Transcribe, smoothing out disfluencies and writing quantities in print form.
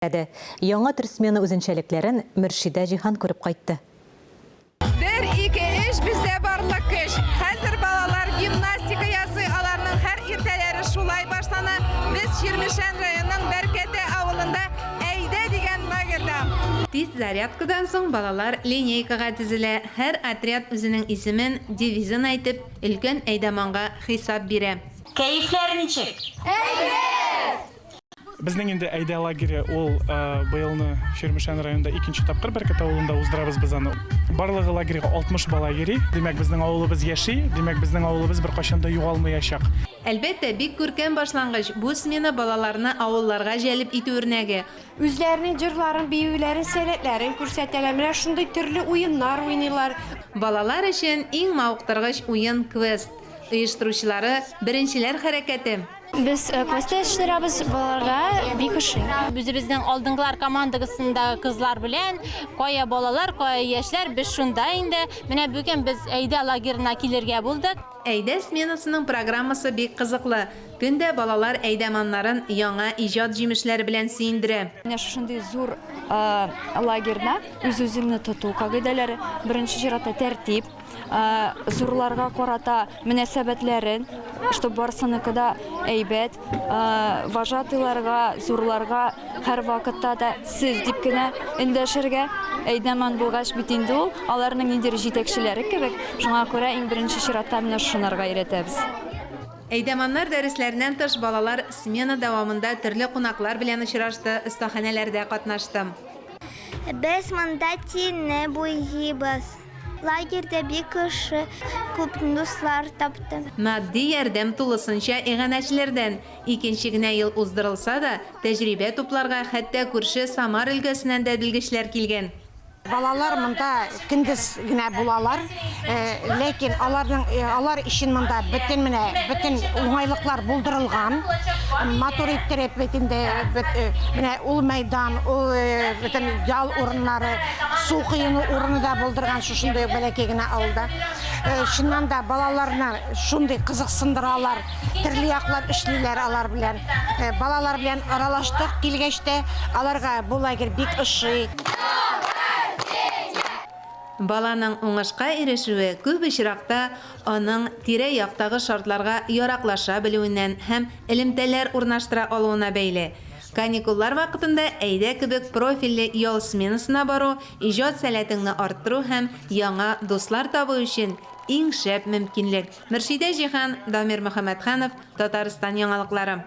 Әде. Яңа төр смена үзенчәлекләрен Мөршидә Җиһан күреп кайтты. Бер, ике, өч, бездә барлык көч. Хәзер балалар гимнастика ясый, аларның һәр иртәләре шулай башлана. Без Чирмешән районының Бәркәтә авылында Әйдә дигән лагерьда. Тиз зарядкадан соң балалар линейкага тезелә, һәр отряд үзенең исемен, девизын әйтеп, өлкән әйдаманга хисап бирә. Кәефләр ничек? Әйбәт! Безнең инде Әйдә лагере ул быелны Чирмешән районында икенче тапкыр Бәркәт авылында уздырабыз без аны. Барлыгы лагерьга 60 бала йөри. Димәк, безнең авылыбыз яши, димәк, безнең авылыбыз беркайчан да югалмаячак. Әлбәттә, бик күркәм башлангыч, бу смена балаларны авылларга җәлеп итү үрнәге. Үзләренең җырларын, биюләрен, сәләтләрен күрсәтәләр. Менә шундый төрле уеннар уйныйлар. Балалар өчен иң мавыктыргыч уен, квест. Оештыручылары, Беренчеләр хәрәкәте. Без квест оештырабыз, балаларга бик ошый. Үзебезнең алдынгылар командасындагы кызлар белән, кая балалар, кая яшьләр, без шунда инде. Менә бүген без Әйдә лагерена килергә булдык. Әйдә сменасының программасы бик кызыклы. Көн дә балалар әйдәманнарын яңа иҗат җимешләре белән сөендерә. Менә шушындый зур лагерьда үз-үзеңне тоту кагыйдәләре, беренче чиратта тәртип, зурларга карата мөнәсәбәтләрен, чтоб барсыныкы да әйбәт, вожатыйларга, зурларга һәрвакытта да сез дип кенә эндәшергә, әйдәман булгач бит инде ул, аларның ниндидер җитәкчеләре кебек, шуңа күрә иң беренче чиратта менә шунарга өйрәтәбез. Әйдәманнар дәресләреннән тыш балалар смена дәвамында төрле кунаклар белән очрашты, остаханәләрдә катнашты. Без монда тине буйыйбыз. Лагерьда бик ошый, күп дуслар таптым. Матди ярдәм тулысынча иганәчеләрдән. Икенче генә ел уздырылса да, тәҗрибә тупларга хәтта күрше Самар өлкәсеннән дә белгечләр килгән. Балалар монда көндез генә булалар, ләкин аларның алар өчен монда бөтен менә бөтен уңайлыклар булдырылган. Матур иттереп бит инде менә ул мәйдан, ул бөтен ял урыннары, Су коену урыны да булдырган шушындый ук бәләкәй генә авылда. Чыннан да балаларны шундый кызыксындыралар, төрле яклап эшлиләр алар белән. Балалар белән аралаштык килгәч тә, аларга бу лагерь бик ошый. Баланың уңышка ирешүе күп очракта аның тирә-яктагы шартларга яраклаша белүеннән һәм элемтәләр урнаштыра алуына бәйле. Каникуллар вакытында Әйдә кебек профильле ял сменасына бару, иҗат сәләтеңне арттыру һәм яңа дуслар табу өчен иң шәп мөмкинлек. Мөршидә Җиһан, Дамир Мөхәммәтханов, Татарстан яңалыклары.